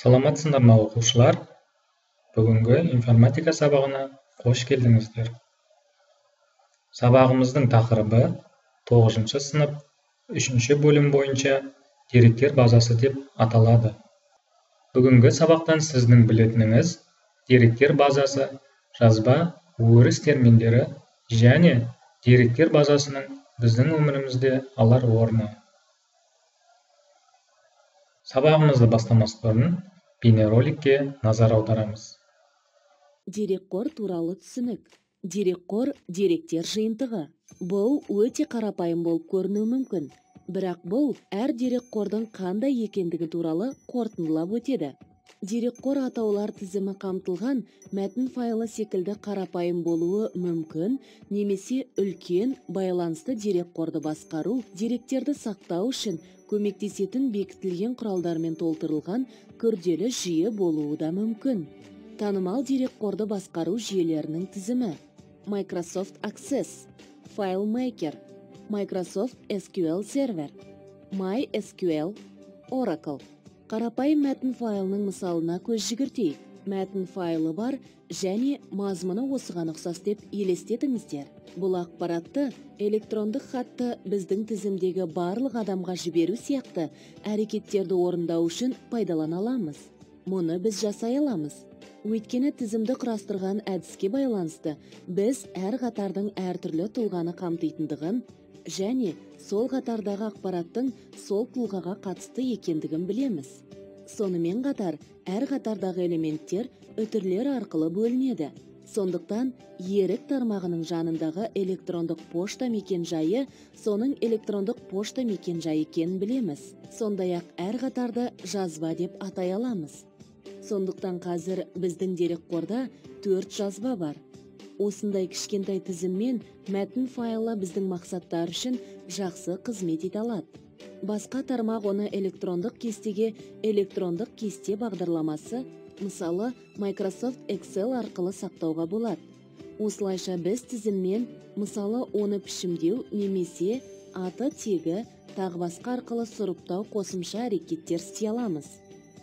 Саламатсыңдар ма, оқушылар? Бүгінгі информатика сабағына қош келдіңіздер. Сабағымыздың тақырыбы 9 сынып 3 бөлім бойынша деректер базасы деп аталады. Бүгінгі сабақтан сіздің білетініңіз деректер базасы, жазба, өріс терминдері және деректер базасының біздің өмірімізде алар орны. Сабағымызды бастамас бұрын бейнероликке назар аударамыз. Дерекқор туралы түсінік. Дерекқор деректер жиынтығы. Бұл өте қарапайым болып көрінуі мүмкін. Бірақ бұл әр дерекқордың қандай екендігі туралы қорытындылап өтеді. Дерекқор атаулар тізімі қамтылған мәтін файлы секілді қарапайым болуы мүмкін, немесе үлкен байланысты дерекқорды басқару, деректерді сақтау үшін көмектесетін бекітілген құралдармен толтырылған күрделі жүйе болуы да мүмкін. Танымал дерекқорды басқару жүйелерінің тізімі: Microsoft Access, FileMaker, Microsoft SQL Server, MySQL, Oracle. Қарапайым мәтін файлының мысалына көз жүгіртейік. Мәтін файлы бар және мазмұны осыған ұқсас деп елестетіңіздер. Бұл ақпаратты электрондық хатты біздің тізімдегі барлық адамға жіберу сияқты әрекеттерді орындау үшін пайдалана аламыз. Мұны біз жасай аламыз. Өйткені тізімді құрастырған әдіске байланысты біз әр қатардың әртүрлі тұлғаны қамтитындығын және сол қатардағы ақпараттың сол тұлғаға қатысты екендігін білеміз. Сонымен қатар, әр қатардағы элементтер үтірлер арқылы бөлінеді. Сондықтан ерік тармағының жанындағы электрондық пошта мекенжайы соның электрондық пошта мекенжайы екенін білеміз. Сондай-ақ әр қатарды жазба деп атай аламыз. Сондықтан қазір біздің дерекқорда 4 жазба бар. Осындай кішкентай тізіммен мәтін файлы біздің мақсаттар үшін жақсы қызмет ете алады. Басқа тармақ оны электрондық кестеге электрондық кесте бағдарламасы, мысалы Microsoft Excel арқылы сақтауға болады. Осылайша біз тізіммен, мысалы оны пішімдеу немесе аты тегі тағы басқа арқылы сұрыптау қосымша әрекеттер істей аламыз.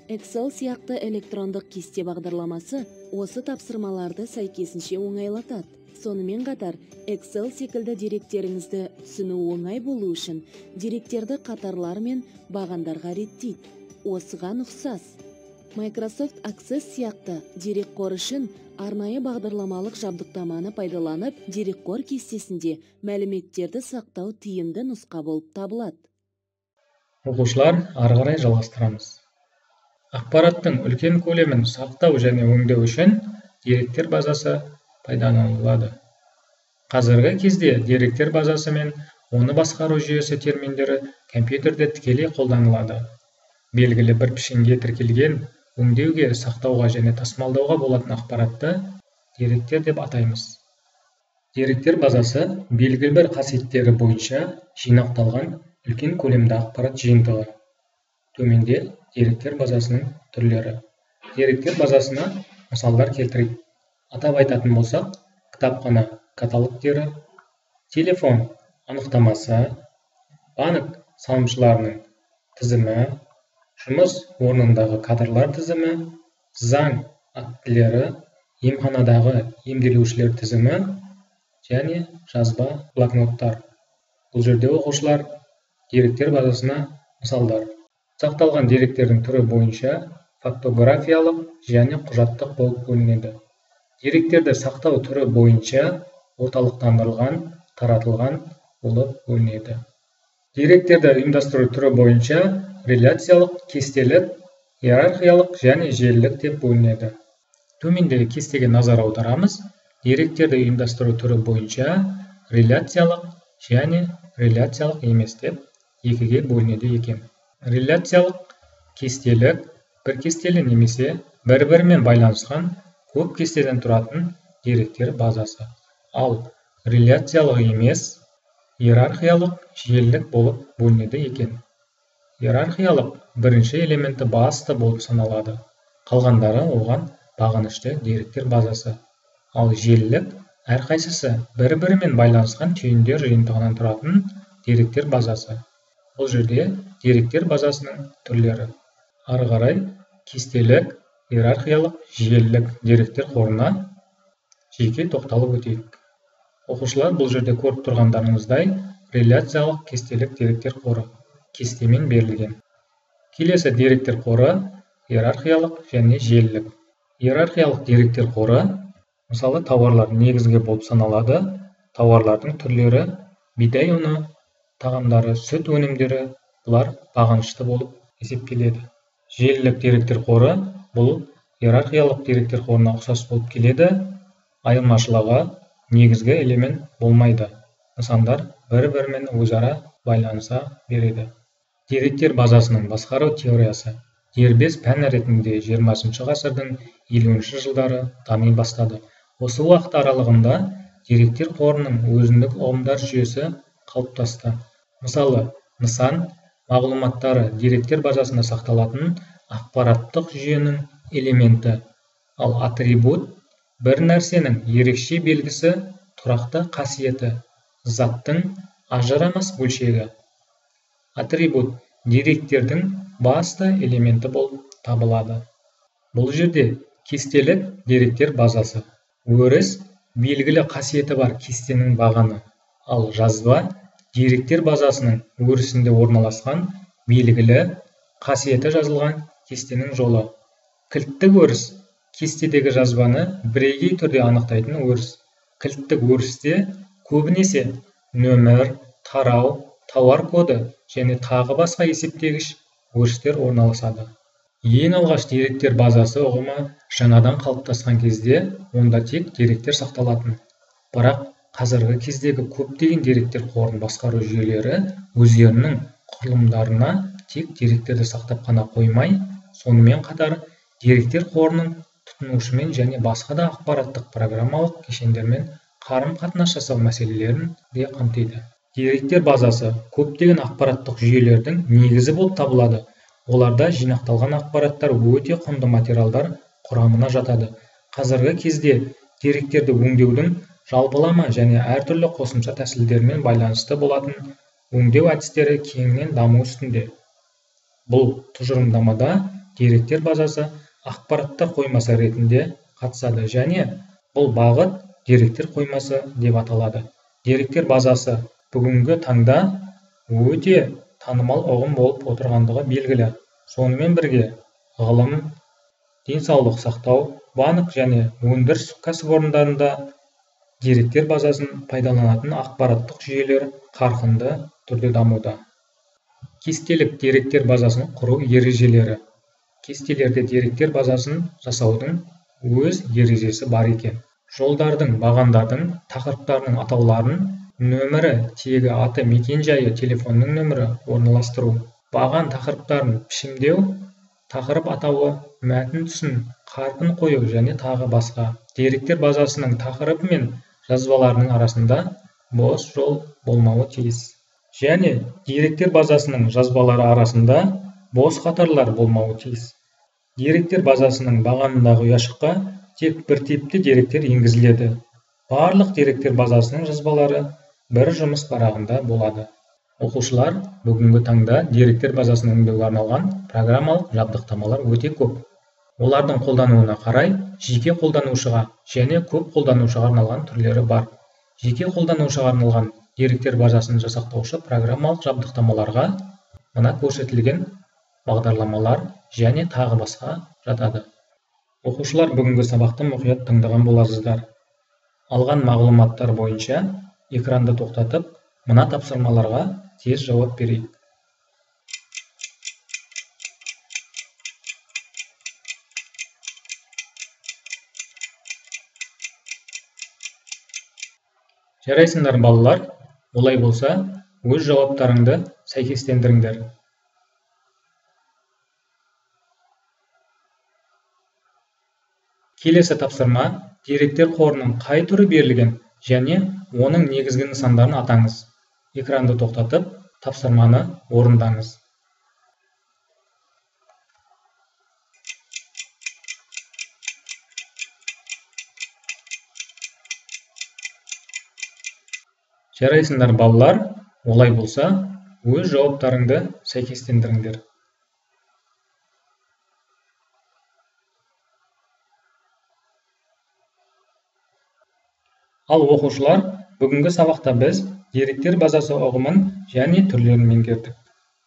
Excel сияқты электрондық кесте бағдарламасы осы тапсырмаларды сәйкесінше оңайлатады. Сонымен қатар, Excel секілді деректеріңізді түсіну оңай болу үшін деректерді қатарлар мен бағандарға реттейді. Осыған ұқсас. Microsoft Access сияқты дерекқор үшін арнайы бағдарламалық жабдықтаманы пайдаланып, дерекқор кестесінде мәліметтерді сақтау тиімді нұсқа болып табылады. Оқушылар, ары қарай жалғастырамыз. Ақпараттың үлкен көлемін сақтау және өңдеу үшін деректер базасы пайдаланылады. Қазіргі кезде деректер базасы мен оны басқару жүйесі терминдері компьютерде тікелей қолданылады. Белгілі бір пішінге тіркелген, өңдеуге, сақтауға және тасымалдауға болатын ақпаратты деректер деп атаймыз. Деректер базасы белгілі бір қасиеттері бойынша жинақталған үлкен көлемді ақпарат жиынтығы. Төменде деректер базасының түрлері. Деректер базасына мысалдар келтірейік. Атап айтатын болсақ, кітапхана каталогтері, телефон анықтамасы, банк салымшыларының тізімі, жұмыс орнындағы кадрлар тізімі, заң актілері, емханадағы емделушілер тізімі және жазба блокноттар. Бұл жерде оқушылар деректер базасына мысалдар. Сақталған деректердің түрі бойынша фактографиялық және құжаттық болып бөлінеді. Деректерді сақтау түрі бойынша орталықтандырылған, таратылған болып бөлінеді. Деректерді ұйымдастыру түрі бойынша реляциялық, кестелік, иерархиялық және желілік деп бөлінеді. Төмендегі кестеге назар аударамыз. Деректерді ұйымдастыру түрі бойынша реляциялық және реляциялық емес деп екіге бөлінеді екен. Реляциялық, кестелік, бір кестелі немесе бір-бірімен байланысқан көп кестеден тұратын деректер базасы. Ал реляциялық емес, иерархиялық, желілік болып бөлінеді екен. Иерархиялық бірінші элементі басты болып саналады. Қалғандары оған бағынышты деректер базасы. Ал желілік әрқайсысы бір-бірімен байланысқан түйіндер жиынтығынан тұратын деректер базасы. Бұл жерде деректер базасының түрлері. Ары қарай кестелік, иерархиялық, желілік деректер қорына жеке тоқталып өтейік. Оқушылар, бұл жерде көріп тұрғандарыңыздай реляциялық кестелік деректер қоры кестемен берілген. Келесі деректер қоры иерархиялық және желілік. Иерархиялық деректер қоры, мысалы, тауарлар негізгі болып саналады. Тауарлардың түрлері бидай ұны, тағамдары, сүт өнімдері, бұлар бағынышты болып есептеледі. Желілік деректер қоры бұл иерархиялық деректер қорына ұқсас болып келеді. Айырмашылығы негізгі элемент болмайды. Нысандар бір-бірімен өзара байланыса береді. Деректер базасының басқару теориясы дербес пән ретінде 20 ғасырдың 50 жылдары дами бастады. Осы уақыт аралығында деректер қорының өзіндік ұғымдар жүйесі қалыптасты. Мысалы, нысан мағлұматтары деректер базасында сақталатын ақпараттық жүйенің элементі, ал атрибут бір нәрсенің ерекше белгісі, тұрақты қасиеті, заттың ажырамас бөлшегі. Атрибут деректердің басты элементі болып табылады. Бұл жерде кестелік деректер базасы. Өріс белгілі қасиеті бар кестенің бағаны, ал жазба деректер базасының өрісінде орналасқан белгілі қасиеті жазылған кестенің жолы. Кілттік өріс кестедегі жазбаны бірегей түрде анықтайтын өріс. Кілттік өрісте көбінесе нөмір, тарау, тауар коды және тағы басқа есептегіш өрістер орналасады. Ең алғаш деректер базасы ұғымы жаңадан қалыптасқан кезде онда тек деректер сақталатын. Бірақ қазіргі кездегі көптеген деректер қорын басқару жүйелері өздерінің құрылымдарына тек деректерді сақтап қана қоймай, сонымен қатар деректер қорының тұтынушымен және басқа да ақпараттық программалық кешендермен қарым-қатынас жасау мәселелерін де қамтиды. Деректер базасы көптеген ақпараттық жүйелердің негізі болып табылады. Оларда жинақталған ақпараттар өте құнды материалдар құрамына жатады. Қазіргі кезде деректерді өңдеудің жалпылама және әртүрлі қосымша тәсілдермен байланысты болатын өңдеу әдістері кеңінен даму үстінде. Бұл тұжырымдамада деректер базасы ақпараттар қоймасы ретінде қатысады және бұл бағыт деректер қоймасы деп аталады. Деректер базасы бүгінгі таңда өте танымал ұғым болып отырғандығы белгілі. Сонымен бірге ғылым, денсаулық сақтау, банк және өндіріс кәсіпорындарында деректер базасын пайдаланатын ақпараттық жүйелер қарқынды түрде дамуда. Кестелік деректер базасын құру ережелері. Кестелерде деректер базасын жасаудың өз ережесі бар екен. Жолдардың, бағандардың, тақырыптарының атауларын, нөмірі, тегі, аты, мекен-жайы, телефонның нөмірі орналастыру. Баған тақырыптарын пішімдеу, тақырып атауы, мәтін түсін, қарпін қою және тағы басқа. Деректер базасының тақырыбы мен жазбаларының арасында бос жол болмауы тиіс. Және деректер базасының жазбалары арасында бос қатарлар болмауы тиіс. Деректер базасының бағанындағы ұяшыққа тек бір типті деректер енгізіледі. Барлық деректер базасының жазбалары бір жұмыс парағында болады. Оқушылар, бүгінгі таңда деректер базасын өңдеуге арналған программалық жабдықтамалар өте көп. Олардың қолдануына қарай жеке қолданушыға және көп қолданушыға арналған түрлері бар. Жеке қолданушыға арналған деректер базасын жасақтаушы программалық жабдықтамаларға мына көрсетілген бағдарламалар және тағы басқа жатады. Оқушылар, бүгінгі сабақты мұқият тыңдаған боласыздар. Алған мағлұматтар бойынша экранды тоқтатып, мына тапсырмаларға тез жауап берейік. Жарайсыңдар, балалар. Олай болса, өз жауаптарыңды сәйкестендіріңдер. Келесі тапсырма деректер қорының қай түрі берілген және оның негізгі нысандарын атаңыз. Экранды тоқтатып, тапсырманы орындаңыз. Жарайсыңдар, балалар. Олай болса, өз жауаптарыңды сәйкестендіріңдер. Ал оқушылар, бүгінгі сабақта біз деректер базасы ұғымын және түрлерін меңгердік.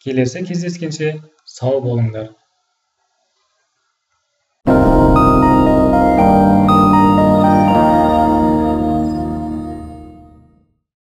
Келесі кездескенше сау болыңдар.